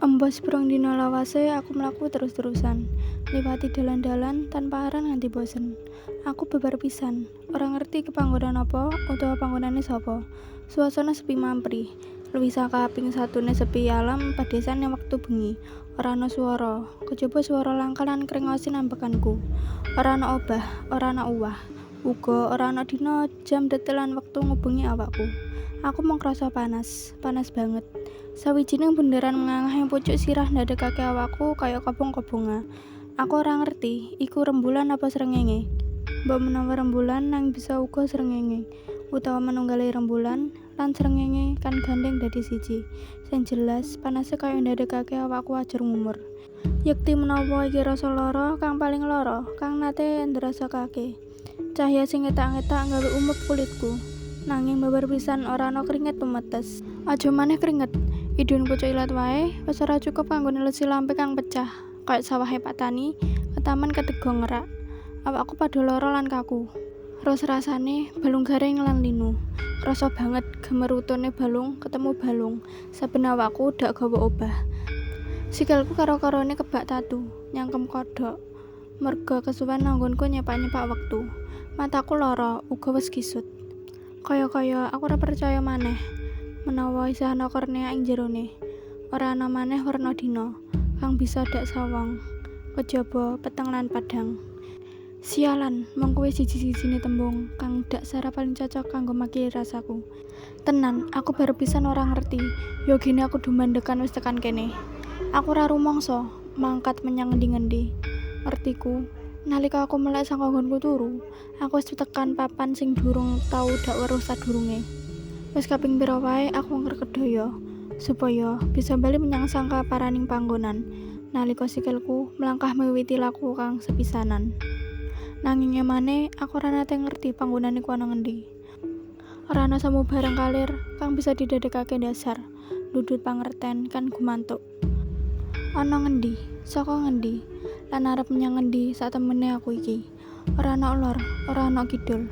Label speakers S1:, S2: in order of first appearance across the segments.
S1: Embos pirang dina lawase aku mlaku terus-terusan, liwati dalan-dalan tanpa aran nganti bosen. Aku babar pisan, ora ngerti kepanggonan apa utawa panggonane sapa. Suasana sepi mamprih, luwih saka ping satune sepi alam padesan ing wektu bengi. Ora ana swara, kejaba swara langka lan krengosin ambekanku. Ora ana obah, ora ana uwah. Uga ora ana dina, jam, detik lan wektu ngubengi awakku. Aku mung krasa panas, panas banget. Sawijining bunderan mengangah ing pucuk sirah ndadekake awakku kaya kobong-kobonga. Aku ora ngerti, iku rembulan apa srengenge. Mbok menawa rembulan nang bisa uga srengenge, utawa manunggale rembulan lan srengenge kan gandeng dadi siji. Sing jelas, panase kaya ndadekake awakku ajur ngumur. Yekti menawa iki rasa lara kang paling lara kang nate ndrasakake. Cahya sing ngetak-ngetak gawe umup kulitku. Nanging babar pisan ora ana keringet tumetes. Aja maneh keringet. Idun pucuk ilat wae wis ora cukup kanggo nelesi lampe kang pecah. Kaya sawahe Pak Tani, ketaman ketega ngerak. Awakku padha lara lan kaku. Ras-rasane balung garing lan linu. Krasa banget gemerutune balung ketemu balung. Saben awakku dak gawa obah. Sikilku karo-karone kebak tatu, nyangkem kodhok. Merga kesuwen anggonku nyepak-nyepak wektu. Mataku lara, uga wis kisut. Kaya-kaya aku ora percaya maneh menawa isih ana kornea ing jerone. Ora ana maneh werna dina kang bisa dak sawang, kejaba peteng lan padhang. Sialan, mung kuwi siji-sijine tembung kang dak sara paling cocok kanggo makili rasaku. Tenan, aku baru pisan ora ngerti yogine aku dumandekan wis tekan kene. Aku ora rumangsa mangkat menyang ngendi-ngendi. Ngertiku, nalika aku melek saka nggonku turu, aku wis tekan papan sing durung tau dak weruh sadurunge. Wis kaping pira wae aku ngrekedaya supaya bisa bali menyang sangka paraning panggonan nalika sikilku mlangkah miwiti laku kang sepisanan. Nanging emane aku ora nate ngerti panggonan iku ana ngendi. Ora ana samubarang kalir kang bisa didadekake dasar ndudut pangerten kan gumantuk. Ana ngendi, saka ngendi, lan arep menyang ngendi satemene aku iki. Ora ana lor, ora ana kidul.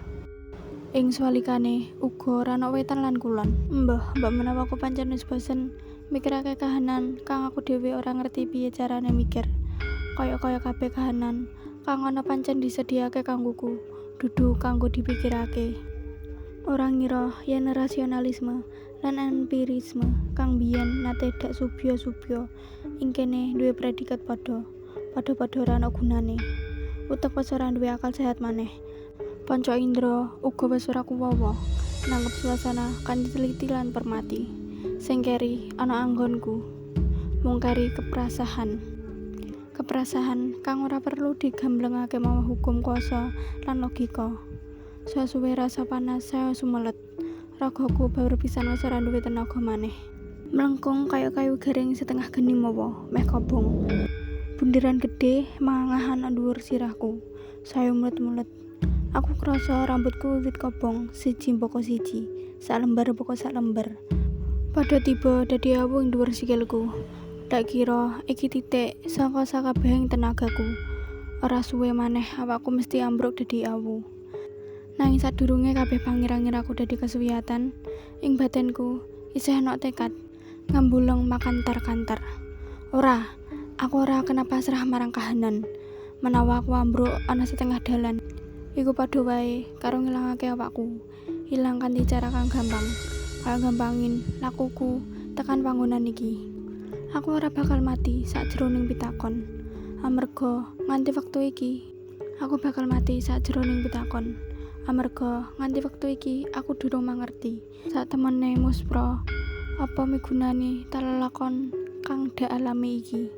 S1: Ing swalikane uga ora ana wetan lan kulon. Mbah, mbok menawa aku pancen wis bosen mikirake kahanan kang aku dhewe ora ngerti piye carane mikir. Kaya-kaya kabeh kahanan kang ana pancen disediake kanggoku, dudu kanggo dipikirake. Ora ngira yen rasionalisme lan empirisme kang biyen nate dak subya-subya ing kene duwe predikat padha. Padha-padha ora ana gunane. Utek wis ora duwe akal sehat maneh. Panca indra uga wis ora kuwawa nanggep suasana kanthi teliti lan permati. Sing keri ana anggonku mung keri keprasahan. Keprasahan kang ora perlu digamblengake mawa hukum kuasa lan logika. Sasuwe rasa panas saya sumelet. Ragaku babar pisan wis ora duwe tenaga maneh. Mlengkung kaya kayu garing setengah geni mawa meh kobong. Bunderan gedhe mangah ana dhuwur sirahku. Saya mulet-mulet. Aku krasa rambutku wiwit kobong siji mbaka siji, sak lembar mbaka sak lembar. Padha tiba dadi awu ing dhuwur sikilku. Dak kira iki titik saka sakabehing tenagaku. Ora suwe maneh awakku mesti ambruk dadi awu. Nanging sadurunge kabeh pangira-ngiraku dadi kesuwiyatan, ing batinku isih ana tekad ngambuleng makantar-kantar. Ora, aku ora kena pasrah marang kahanan. Menawa aku ambruk ana setengah dalan, iku padha wae karo ngilangake awakku. Ilang kanthi cara kang gampang, kaya gampangin lakuku tekan panggonan iki. Aku ora bakal mati sakjroning pitakon. Amarga nganti wektu iki, aku bakal mati sakjroning pitakon. Amarga nganti wektu iki aku durung mangerti satemene muspra apa migunani talelakon kang dak alami iki.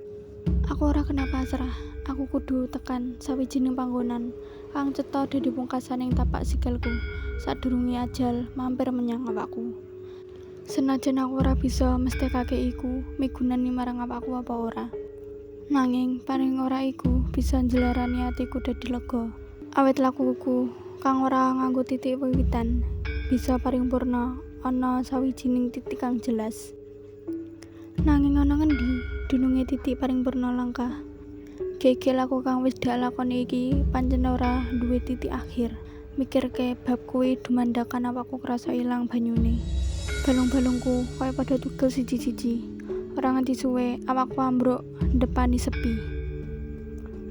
S1: Aku ora kena pasrah. Aku kudu tekan sawijining panggonan kang cetha dadi pungkasaning tapak sikilku sadurunge ajal mampir menyang awakku. Senajan aku ora bisa mesthekake iku migunani marang awakku apa ora. Nanging paling ora iku bisa njelarani atiku dadi lega. Awit lakuku kang ora nganggo titik wiwitan bisa paripurna ana sawijining titik kang jelas. Nanging ana ngendi dununge titik paripurna langkah? Gege laku kang wis dak lakoni iki pancen ora duwe titik akhir. Mikirke bab kuwi dumandakan awakku krasa ilang banyune. Balung-balungku kaya padha tugel siji-siji. Ora nganti suwe awakku ambruk ndepani sepi.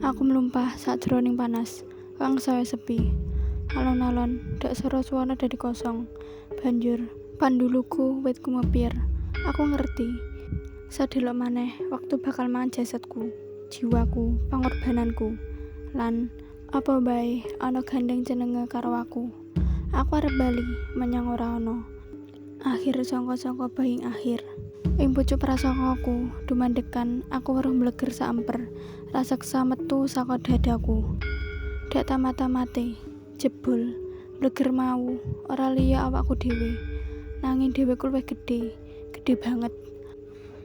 S1: Aku mlumpah sakjroning panas kang saya sepi. Alon-alon dak sora suwana dadi kosong. Banjur panduluku wit kumepir. Aku ngerti. Sadelok maneh wektu bakal mangan jasadku, jiwaku, pangorbananku. Lan apa bae ana gandeng jenenge karo aku. Aku arep bali menyang ora ana. Akhir sangka-sangka bahing akhir. Ing pucuk prasangkaku dumandekan aku weruh mbleger saemper raseksa metu saka dadaku. Dak tamat-tamate jebul mbleger mau ora liya awakku dhewe. Nanging dheweku luwih gedhe, gedhe banget.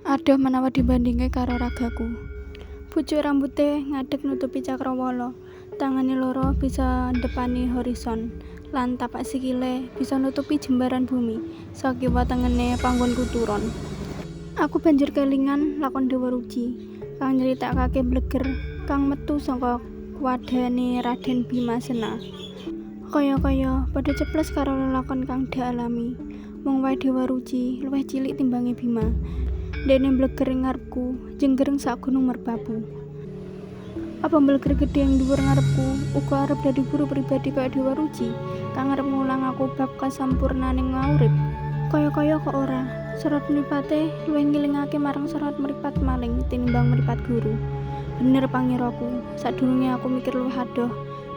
S1: Adoh menawa dibandingke karo ragaku. Pucuk rambute ngadeg nutupi cakrawala. Tangane loro bisa ndepani horizon lan tapak sikile bisa nutupi jembaran bumi sakiwa tengene panggonku turon. Aku banjur kelingan lakon Dewa Ruci kang nyritakake bleger kang metu saka kuwadane Raden Bimasena. Kaya-kaya padha ceples karo lelakon kang dak alami. Mung wae Dewa Ruci luwih cilik timbange Bima. Dene bleger ing ngarepku jenggereng sak gunung merbabu. Apa mbleger gedhe ing dhuwur ngarepku uga arep dadi guru pribadi kaya Dewa Ruci kang arep ngulang aku bab kasampurnaning urip. Kaya-kaya kok ora. Sorot mripate luwih ngilingake marang sorot mripat maling tinimbang mripat guru. Bener pangiraku, sadurunge aku mikir luwih adoh,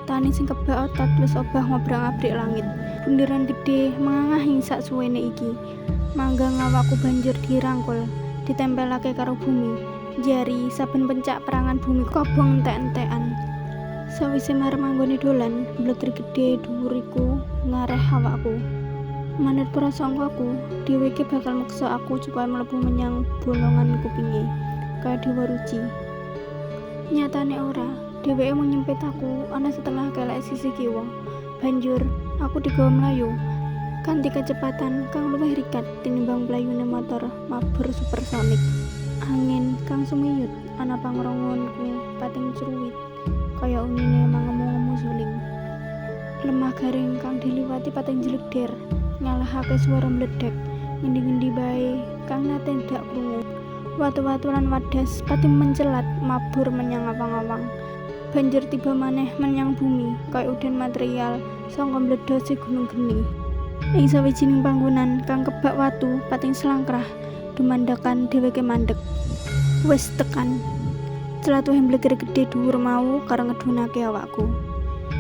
S1: tani sing kebak otot wis obah ngobrak-abrik langit. Bunderan gedhe mengangahi sak suwene iki. Manggang awakku banjur dirangkul, ditempelake karo bumi. Jari saben pencak perangan bumi kobong entek-entekan. Sawise marem anggone dolan, bleger gedhe dhuwur iku ngareh awakku. Manut prasangkaku, dheweke bakal meksa aku supaya mlebu menyang bolongan kupinge, kaya Dewa Ruci. Nyatane ora, dheweke mung nyempit aku ana setengah kelek sisi kiwa. Banjur aku digawa mlayu kanthi kecepatan kang luwih rikat tinimbang mlayune motor mabur supersonik. Angin kang sumiyut ana pangrongonku pating cruwit kaya unine mangemu-ngemu suling. Lemah garing kang diliwati pating jlegder ngalahake swara mledhek ngendi-ngendi bae kang nate ndak krungu. Watu-watu lan wadas pati mencelat mabur menyang awang-awang. Banjur tiba maneh menyang bumi kaya udan material saka mbledhose gunung geni. Ing sawijining panggonan kang kebak watu pating slangkrah dumandakan dheweke mandeg. Wis tekan. Celatuhe mbleger gedhe dhuwur mau karo ngedunake awakku.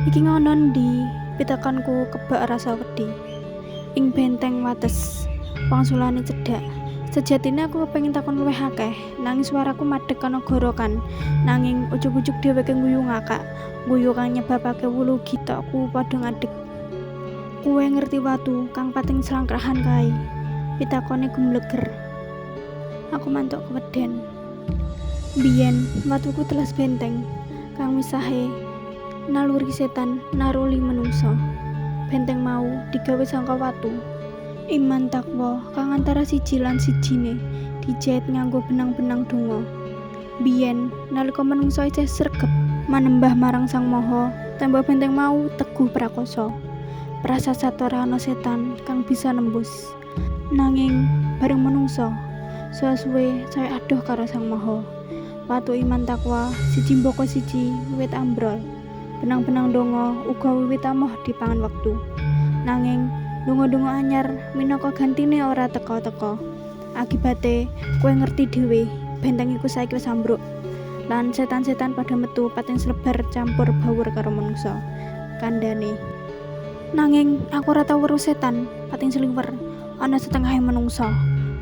S1: Iki ngono ndi? Pitakonku kebak rasa wedi. Ing benteng wates, wangsulane cedhak. Sejatine aku kepengin takon luwih akeh, nanging suaraku madeg kana gorokan. Nanging ujug-ujug dheweke ngguyu ngakak, guyu kang nyebabake wulu githokku padha ngadeg. Kowe ngerti watu kang pating slangkrahan kae? Pitakone gumleger. Aku mantuk keweden. Biyen watuku telas benteng kang misahe naluri setan naruli menungsa. Benteng mau digawe saka watu. Iman takwa kang antara siji lan sijine dijait nganggo benang-benang donga. Biyen nalika menungsa isih sregep manembah marang Sang Maha, tembok benteng mau teguh prakosa. Prasasat ora ana setan kang bisa nembus. Nanging bareng menungsa suwe-suwe saya adoh karo Sang Maha. Watu iman takwa siji mbaka siji wiwit ambrol. Benang-benang donga uga wiwit amoh dipangan wektu. Nanging donga-donga anyar minangka gantine ora teka-teka. Akibate kowe ngerti dhewe, benteng iku saiki wis ambruk. Lan setan-setan padha metu pating slebar campur baur karo manungsa. Kandhane. Nanging aku ora tau weruh setan pating sliwer ana setengahe manungsa.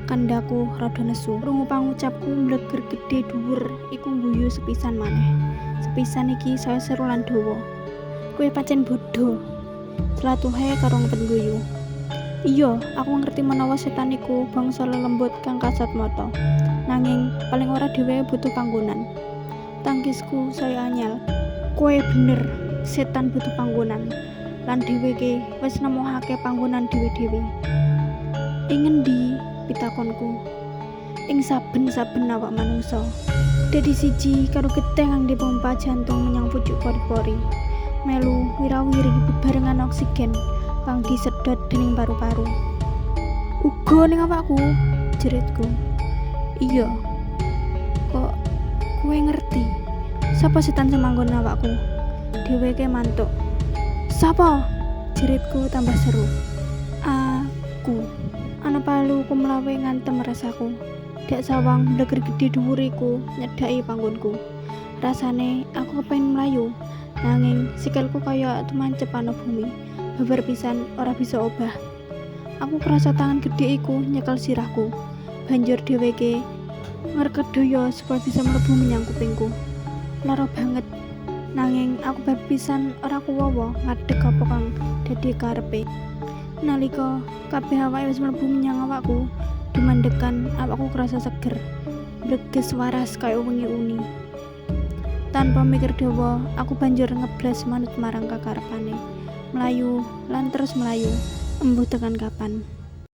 S1: Kandhaku rada nesu. Krungu pangucapku mbleger gedhe dhuwur iku ngguyu sepisan maneh. Sepisan iki saya seru lan dawa. Kowe pancen bodho. Celatuhe karo ngepet guyu. Iya, aku ngerti menawa setan iku bangsa lelembut kang kasat mata. Nanging paling ora dheweke butuh panggonan. Tangkisku saya anyal. Kowe bener, setan butuh panggonan. Lan dheweke wis nemohake panggonan dhewe-dhewe. Ing ngendi pitakonku? Ing saben-saben awak manungsa. Dadi siji karo getih kang dipompa jantung menyang pucuk pori-pori. Melu wirawiri bebarengan oksigen kang disedot dening paru-paru. Uga ning awakku, jeritku. Iya. Kok kowe ngerti? Sapa setan sing manggon awakku? Dheweke mantuk. Sapa? Jeritku tambah seru. Aku. Ana palu kumlawe ngantem rasaku. Dak sawang bleger gedhe dhuwur iku nyedhaki panggonku. Rasane aku kepengin mlayu, nanging sikilku kaya tumancep ana bumi. Babar pisan ora bisa obah. Aku krasa tangan gedhe iku nyekel sirahku. Banjur dheweke ngreket daya supaya bisa mlebu menyang kupingku. Lara banget. Nanging aku bar pisan ora kuwowo ngadeg apa kang dadi karepe. Nalika kabeh awake wis mlebu menyang awakku, dumandekan awakku krasa seger. Mbleges waras kaya wengi uni. Tanpa mikir dawa, aku banjur ngeblas manut marang kakarepane. Mlayu lan terus mlayu, embuh tekan kapan.